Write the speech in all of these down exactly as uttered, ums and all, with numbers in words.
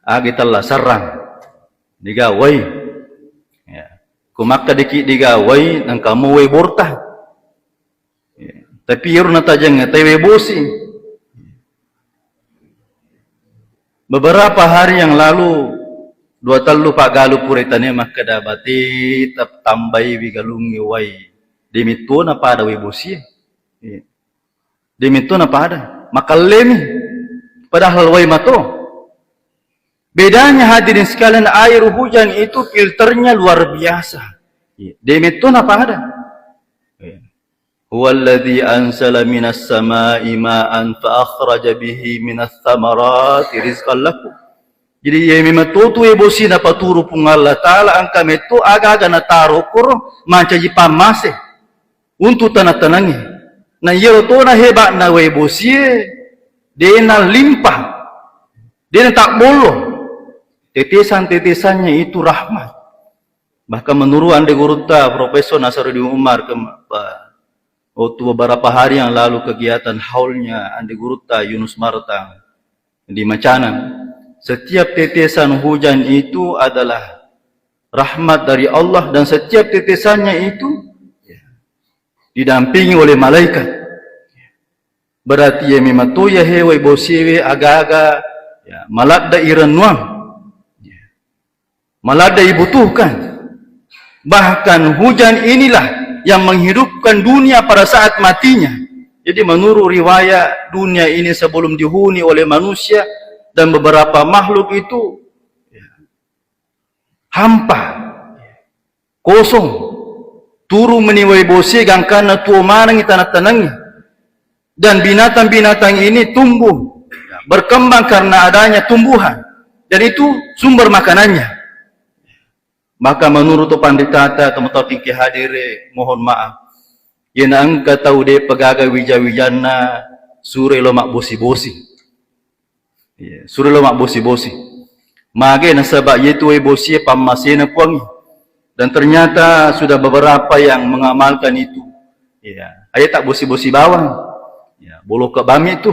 Agi tella sarrang. Digawai. Ya. Ko makkedaki digawai, nengka mo wai borta. Ya. Tapi iyaro natajeng tai wai bosi. Beberapa hari yang lalu, dua tellu paggalu pura tania makkeda bate tap-, tambaiwi galungnge wai. Demetto na pada wai bosi. Ya. Demetto na pada. Makellemi. Padahal wai mato. Bedanya hadirin sekalian, air hujan itu filternya luar biasa. Iya. Demetto na pada. Iya. Huwallazi ansala minas sama'i ma'an fa akhraja bihi minas samarati rizqan lakum. Jadi, iya memang totu e bosi napaturu Puang Allah Ta'ala, engka metto aga-aga nataro koro mancaji pammase untuk tanah-tanangnge. Na iyaro tona heba'na wae bosie, dena limpa, dena tabbollo. Tetesan-tetesannya itu rahmat. Bahkan menurut Ande Gurutta, Profesor Nasaruddin Umar, ke, waktu beberapa hari yang lalu kegiatan haulnya Ande Gurutta Yunus Martang di Macanang, setiap tetesan hujan itu adalah rahmat dari Allah, dan setiap tetesannya itu didampingi oleh malaikat. Berarti iya memang to iya hewai bosiewe aga-aga, ya, maladda irennuang. Ya. Maladda ibutuhkan. Bahkan hujan inilah yang menghidupkan dunia pada saat matinya. Jadi menurut riwayat, dunia ini sebelum dihuni oleh manusia dan beberapa makhluk itu, ya, hampa, kosong. Turu meni wae bosie gangkanna tuo manengngi tanah-tanangnge. Dan binatang-binatang ini tumbuh, berkembang karena adanya tumbuhan. Dan itu sumber makanannya. Maka menurut to panditata, teman-teman ki hadire, mohon maaf. Yena engka tau de pegaga wija-wijanna, sure lo mabbosi-bosi. Iya, suro lo mabbosi-bosi. Mage nasaba iyetu wae bosie pammasena Puangnge. Dan ternyata sudah beberapa yang mengamalkan itu. Iya, aja tak bosi-bosi bawang. Ya, boloka bami tu.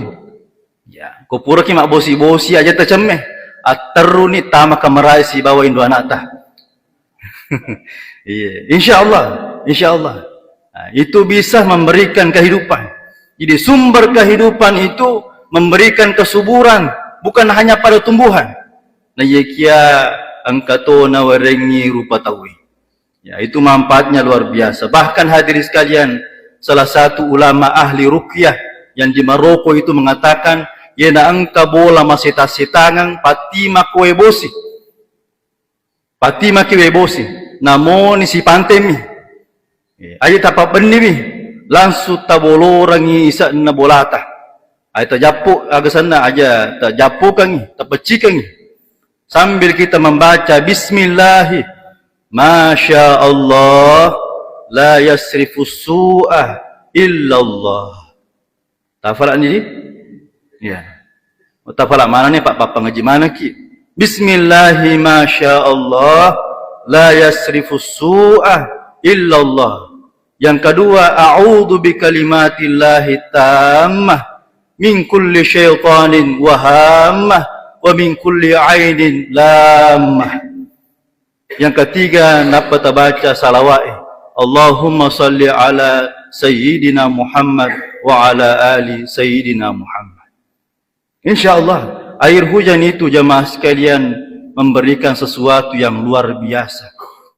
Ya, ko puraki mabbosi-bosi aja tacemme. Atterruni tama kamarai sibawa indo anata. Iya, insya Allah, insya Allah. Nah, itu bisa memberikan kehidupan. Jadi sumber kehidupan itu memberikan kesuburan bukan hanya pada tumbuhan. Nah, iya kia engka to nawerengi rupa tauwe. Ya, itu manfaatnya luar biasa. Bahkan hadirin sekalian, salah satu ulama ahli ruqyah yang di Maroko itu mengatakan, yena engka bola maseta-setangang, patti makkoe bosi. Patti maki wae bosi, namoni sipantemi. Eh, aja tapabbenniwi, langsung tabolorangi ise'na bolata. Aja tajappu, aga senna aja tajappukangi, tapeccikangi. Sambil kita membaca bismillahi, masya Allah, la yasrifu su'a illallah. Tafalani di? Iya. Tafala manani, Pak, pappangaji manaki. Bismillahi masya Allah, la yasrifu su'a illallah. Yang kedua, a'udzu bi kalimatillahi tammah min kulli syaitanin wa hammah wa min kulli ainin lammah. Yang ketiga, nappa tabaca salawat. Allahumma salli ala Sayyidina Muhammad wa ala ali Sayyidina Muhammad. Insya Allah, air hujan itu, jamaah sekalian, memberikan sesuatu yang luar biasa.